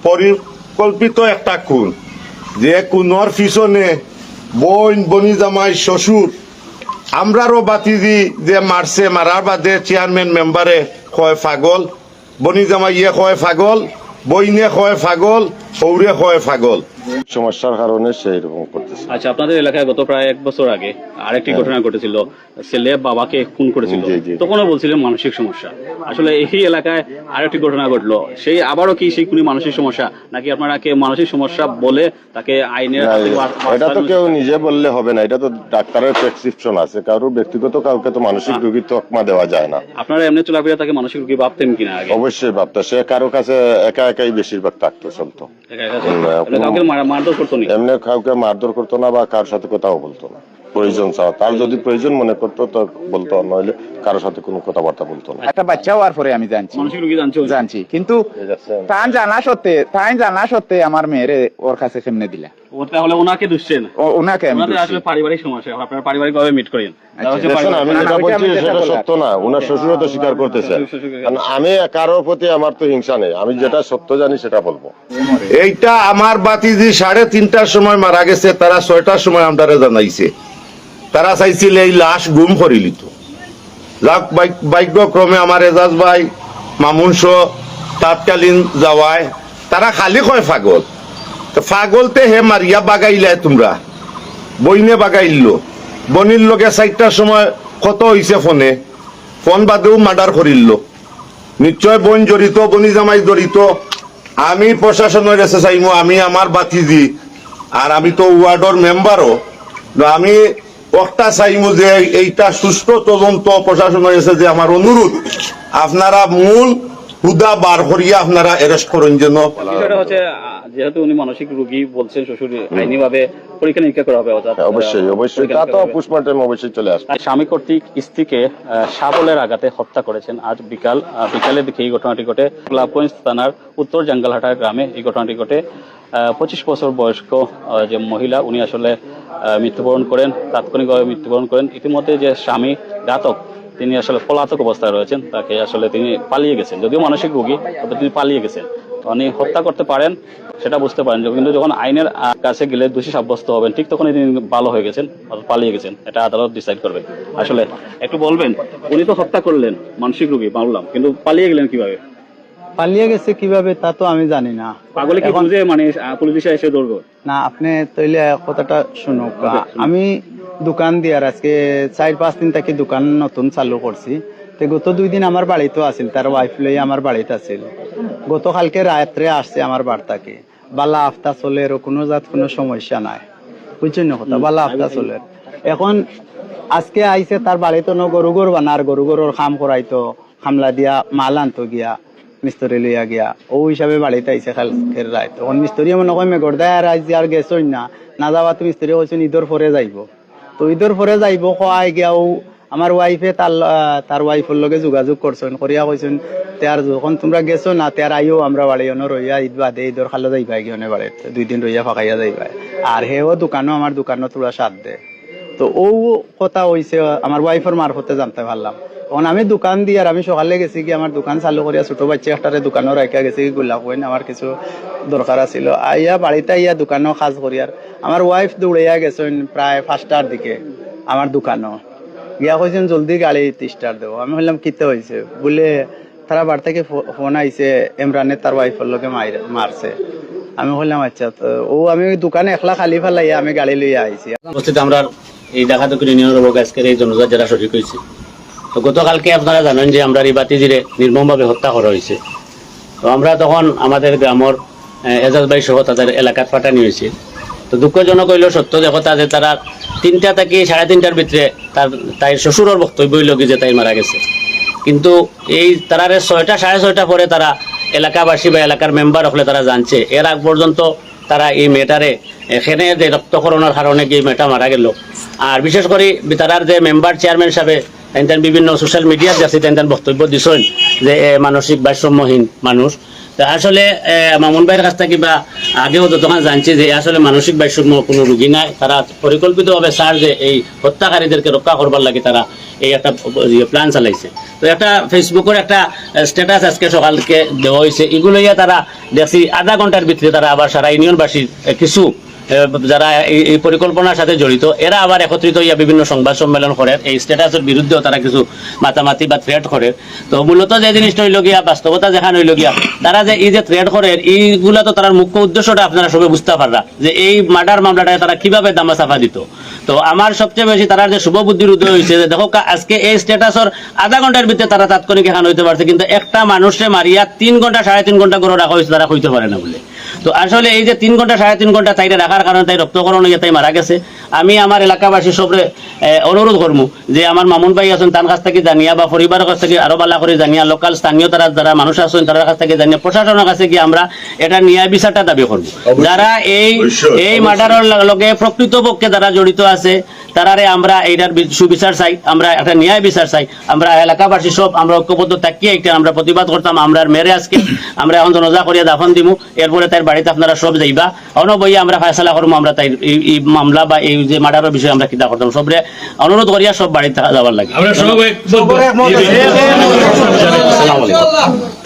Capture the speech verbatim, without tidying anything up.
পরিকল্পিত একটা খুন, যে খুনর পিছনে বইন, বনি জামাই, শ্বশুর, আমরারও বাতিজি যে মারছে, মারার বাদে চেয়ারম্যান মেম্বারে কয় পাগল, বনি জামাইয়ে কয় পাগল, বইনে কয় পাগল, হউরে কয় পাগল। সমস্যার কারণে সে এরকম করতেছে। আচ্ছা, আপনাদের এলাকায় গত প্রায় এক বছর আগে আরেকটি হ্যাঁ। ঘটনা ঘটেছিল, ছেলে বাবাকে খুন করেছিল। জি, জি। তখনও বলছিলেন মানসিক সমস্যা। আসলে এই এলাকায় আরেকটি ঘটনা ঘটলো, সেই আবারও কি সেই খুনি মানসিক সমস্যা, নাকি আপনারা কে মানসিক সমস্যা বলে তাকে আইনের না, হাতে বাস-, এটা তো বাস-, কেউ নিজে বললে হবে না, এটা তো ডাক্তারের প্রেসক্রিপশন আছে। কারোর ব্যক্তিগত কাউকে তো মানসিক হ্যাঁ। রোগীর তকমা দেওয়া যায় না। আপনারা এমনি চলাফেরা তাকে মানসিক রোগী ভাবতেন কিনা আগে? অবশ্যই ভাবতো। সে কারো কাছে একা একাই বেশিরভাগ থাকতো, চলতো। একা একা হুম, চলতো। মানে হুম। কাউকে মারা-, মারধর করতো নি? এমনি কাউকে মারধর করতো না বা কারোর সাথে কথাও বলতো না। প্রয়োজন ছাড়া, তার যদি প্রয়োজন মনে করতো তো বলতো, নইলে কারোর সাথে কোনো কথাবার্তা বলতো না। একটা বাচ্চা হওয়ার পরে আমি জানছি। মানসিক রোগী জানছো? জানছি, কিন্তু ঠিক আছে। তান জানা সত্ত্বে, তাই জানা সত্ত্বে আমার মেয়েরে ওর কাছে কেমনে দিলা? ও তাহলে ওনাকে দুষছেন? ও-, ওনাকে আমি ওনাদের দুষছি। আসলে পারিবারিক সমস্যা, আপনারা পারিবারিকভাবে মিট করেন। আচ্ছা। দেখুন, আমি না, না, যেটা ওইটা বলছি আমি যেটা সেটা বললাম। সত্য না, ওনার শ্বশুরও তো স্বীকার করতেছে। শ্বশুর স্বীকার। কারণ আমি কারোর প্রতি আমার তো হিংসা নেই, আমি যেটা সত্য জানি সেটা বলবো। এইটা আমার বাতিজি সাড়ে তিনটার সময় মারা গেছে, তারা ছয়টার সময় আমরারে জানাইছে। তারা চাইছিল এই লাশ গুম করিলিতো। যাক, ভাগ-, ভাগ্যক্রমে আমার এজাজ ভাই, মামুন সহ তাৎকালীন যাওয়ায় তারা খালি কয় পাগল। তো পাগলতে হে মারিয়া বাগাইলায় তোমরা, বইনে বাগাইলো, বনির লগে চাইরটার সময় কত হইছে ফোনে, ফোন বাদেও মার্ডার করিলো। নিশ্চয় বইন জড়িত, বনি জামাই জড়িত। আমি প্রশাসনের কাছে চাইমু, আমি আমার বাতিজি, আর আমি তো ওয়ার্ডর মেম্বারও, তো আমি একটা চাইমু যে এইটা সুষ্ঠু তদন্ত প্রশাসনের কাছে যে আমার অনুরোধ, আপনারা মূল হুদা বার করিয়া আপনারা অ্যারেস্ট করইন যেন। বিষয়টা হচ্ছে, আহ, যেহেতু উনি মানসিক রোগী বলছেন, শ্বশুর আইনিভাবে পরীক্ষা নিরীক্ষা করা হবে, অর্থাৎ, হ্যাঁ, অবশ্যই, আহ, অবশ্যই। পরীক্ষা তা নিরীক্ষা তো করা হবে। পোস্টমর্টেম অবশ্যই চলে আসবে। আর স্বামী কর্তৃক স্ত্রীকে, আহ, শাবলের আঘাতে হত্যা করেছেন আজ বিকাল, আহ, বিকালের দিকে এই ঘটনাটি ঘটে। গোলাপগঞ্জ থানার উত্তর জাঙ্গালহাটা গ্রামে এই ঘটনাটি ঘটে। আহ, পঁচিশ বছর বয়স্ক, আহ, যে মহিলা, উনি আসলে, আহ, মৃত্যুবরণ করেন, তাৎক্ষণিকভাবে মৃত্যুবরণ করেন। ইতিমধ্যে যে স্বামী ঘাতক, তিনি আসলে পলাতক অবস্থায় রয়েছেন, তাকে আসলে তিনি পালিয়ে গেছেন, যদিও মানসিক রোগী, তবে তিনি পালিয়ে গেছেন। উনি হত্যা করতে পারেন, সেটা বুঝতে পারেন, কিন্তু যখন আইনের, আহ, কাছে গেলে দোষী সাব্যস্ত হবেন, ঠিক তখনই তিনি ভালো হয়ে গেছেন, অর্থাৎ পালিয়ে গেছেন, এটা আদালত ডিসাইড করবে। আসলে একটু বলবেন, উনি তো হত্যা করলেন, মানসিক রোগী মানলাম, কিন্তু পালিয়ে গেলেন কিভাবে? পালিয়ে গেছে কিভাবে তা তো আমি জানি না। পাগলে কি এখন বুঝে, মানে, আহ, পুলিশ এসে ধরবো? না, আপনি তাইলে কথাটা শুনুক। আচ্ছা, শুনুন। আমি দোকান দিয়ার আজকে চাইর পাঁচ দিন থাকি দোকান নতুন চালু করছি। তে গত দুই দিন আমার বাড়িত আছিল, তার ওয়াইফ লই আমার বাড়িত আছিল। গতকালকে রাত্রে আসছে আমার বাড়ি থাকি। বালা আফতা চলের, কোনো জাত কোনো সমস্যা নাই, বুঝছেন না কথা? হুম। বালা আফতা চলের। এখন আজকে আইছে তার বাড়িত ন গরু গরু বানার, গরু গরুর কাম করাইতো, কামলা দিয়া মাল আনতো গিয়া, মিস্ত্রি লইয়া গিয়া, ও হিসাবে বাড়িত আইছে কালকের রাইত। তখন মিস্ত্রি মনে কয় মেঘর দায় আর আইজ আর গেছইন না, না যাওয়াতে মিস্ত্রি কইছইন ঈদর পরে যাইবো। তো ঈদর পরে যাইবো কওয়ায় গিয়া ও আমার ওয়াইফে তার ল-, আহ, তার ওয়াইফর লগে যোগাযোগ করছইন, করিয়া কইছইন, "তে আর যখন তোমরা গেছো না, তে আর আইও আমরা বাড়ি অনো রইয়া ঈদ বাদে ঈদর কালো যাইবায় গিয়া অনে বাড়িত, দুই দিন রইয়া ফাঁকাইয়া যাইবায়।" আর হেও দোকানো, আমার দোকানো থুড়া সাথ দে। তো ও কথা হইছে আমার ওয়াইফর মারফতে জানতে পারলাম। তখন আমি দোকান দিয়ার আমি সকালে গেছি গিয়া আমার দোকান চালু করিয়া ছোট বাচ্চা একটারে দোকানো রাখিয়া গেছি গিয়া গোলাপগঞ্জ, আমার কিছু দরকার আছিল। আইয়া বাড়িত আইয়া দোকানো কাজ করিয়ার আমার ওয়াইফ দৌড়াইয়া গেছইন প্রায় পাঁচটার দিকে আমার দোকানো। গিয়া কইছইন, "জলদি গাড়ি স্টার্ট দেও।" আমি কইলাম, "কিতা হইছে?" বুলে, "তারা বাড়ি থাকি ফো-, ফোন আইছে, ইমরানে তার ওয়াইফর লগে মাইর-, মারছে।" আমি কইলাম, "আচ্ছা।" তো ও আমি ওই দোকানে একলা খালি ফালাইয়া আমি গাড়ি লইয়া আইছি। উপস্থিত আমরা এই ঢাকা দক্ষিণ ইউনিয়নের লোক আজকের এই জনজাত যারা শরিক হইছি। তো গতকালকে আপনারা জানেন যে আমরার এই বাতিজিরে নির্মমভাবে হত্যা করা হইছে। তো আমরা তখন আমাদের গ্রামর, আহ, এজাজ ভাই সহ তাদের এলাকাত পাঠানি হইছে। তো দুঃখজনক হইল সত্য যে কথা যে তারা তিনটা থাকি সাড়ে তিনটার ভিতরে তার, তাইর শ্বশুরর বক্তব্য হইল কি যে তাই মারা গেছে। কিন্তু এই তারারে ছয়টা, সাড়ে ছয়টা পরে তারা এলাকাবাসী বা এলাকার মেম্বার হকলে তারা জানছে। এর আগ পর্যন্ত তারা এই মেয়েটারে এখানে যে রক্তক্ষরণের কারণে কি মেয়েটা মারা গেল। আর বিশেষ করে বি-, তারার যে মেম্বার চেয়ারম্যান সাহেবে তাইন তাইন বিভিন্ন সোশ্যাল মিডিয়াত যাচ্ছে, তাইন তাইন বক্তব্য দিছইন যে এ মানসিক ভারসাম্যহীন মানুষ। তা আসলে, এ, মামুন ভাইর কাছ থাকি বা আগেও যতখান জানছি যে আসলে মানসিক ভারসাম্য কোনো রুগী নাই, তারা পরিকল্পিতভাবে চার যে এই হত্যাকারীদেরকে রক্ষা করবার লাগি তারা এই একটা ইয়ে প্ল্যান চালাইছে। তো একটা Facebook-অর একটা, এ, স্ট্যাটাস আজকে সকালকে দেওয়া হয়েছে, এগুলো ইয়া তারা দেখছি আধা ঘন্টার ভিতরে তারা আবার সারা ইউনিয়নবাসীর, এ, কিছু, এ, যারা এই, এই পরিকল্পনার সাথে জড়িত, এরা আবার একত্রিত হইয়া বিভিন্ন সংবাদ সম্মেলন করের, এই স্ট্যাটাসের বিরুদ্ধেও তারা কিছু মাতামাতি বা থ্রেট করের। তো মূলত যে জিনিসটা হইল গিয়া, বাস্তবতা যেখান হইল গিয়া, তারা যে এই যে থ্রেট করের, এইগুলা তো তারার মুখ্য উদ্দেশ্যটা আপনারা সবাই বুঝতে পাররা যে এই মার্ডার মামলাটায় তারা কিভাবে দামা চাপা দিত। তো আমার সবচেয়ে বেশি তারার যে শুভ বুদ্ধির উদয় হয়েছে যে দেখো কা-, আজকে এই স্ট্যাটাসর আধা ঘন্টার ভিতরে তারা তাৎক্ষণিক এখান হইতে পারছে, কিন্তু একটা মানুষে মারিয়া তিন ঘন্টা, সাড়ে তিন ঘন্টা করে রাখা হয়েছে, তারা কইতে পারে না বলে। তো আসলে এই যে তিন ঘন্টা, সাড়ে তিন ঘন্টা তাইরে রাখার কারণে তাই রক্তক্ষরণ হইয়া তাই মারা গেছে। আমি আমার এলাকাবাসী সবরে, এ, অনুরোধ করমু যে আমার মামুন ভাই আছেন, তার কাছ থেকে জানিয়া বা পরিবারের কাছ থেকে আরো বালা করে জানিয়া, লোকাল স্থানীয় তারা যারা মানুষ আছেন, তার কাছ থেকে জানিয়া প্রশাসনের কাছে গিয়ে আমরা এটা ন্যায় বিচারটা দাবি করব। অবশ্যই। যারা এই, অবশ্যই, এই অবশ্যই। মার্ডারের লগে প্রকৃতপক্ষে যারা জড়িত আছে, তারারে আমরা এইটার বি-, সুবিচার চাই, আমরা একটা ন্যায় বিচার চাই। আমরা এলাকাবাসী সব আমরা ঐক্যবদ্ধ থাকিয়া একটা আমরা প্রতিবাদ করতাম। আমরা মেরে আজকে আমরা এখন জানাজা করিয়া দাফন দিমু, এরপরে তার বাড়িতে আপনারা সব যাইবা। অনবইয়া আমরা ফয়সালা করবো, আমরা তাই এই, এই মামলা বা এই যে মার্ডারের বিষয়ে আমরা কিতা করতাম, সবরে অনুরোধ করিয়া সব বাড়িতে যাওয়ার লাগি। আমরা সব একমত। সবরে একমত আছি। আসসালামু আলাইকুম।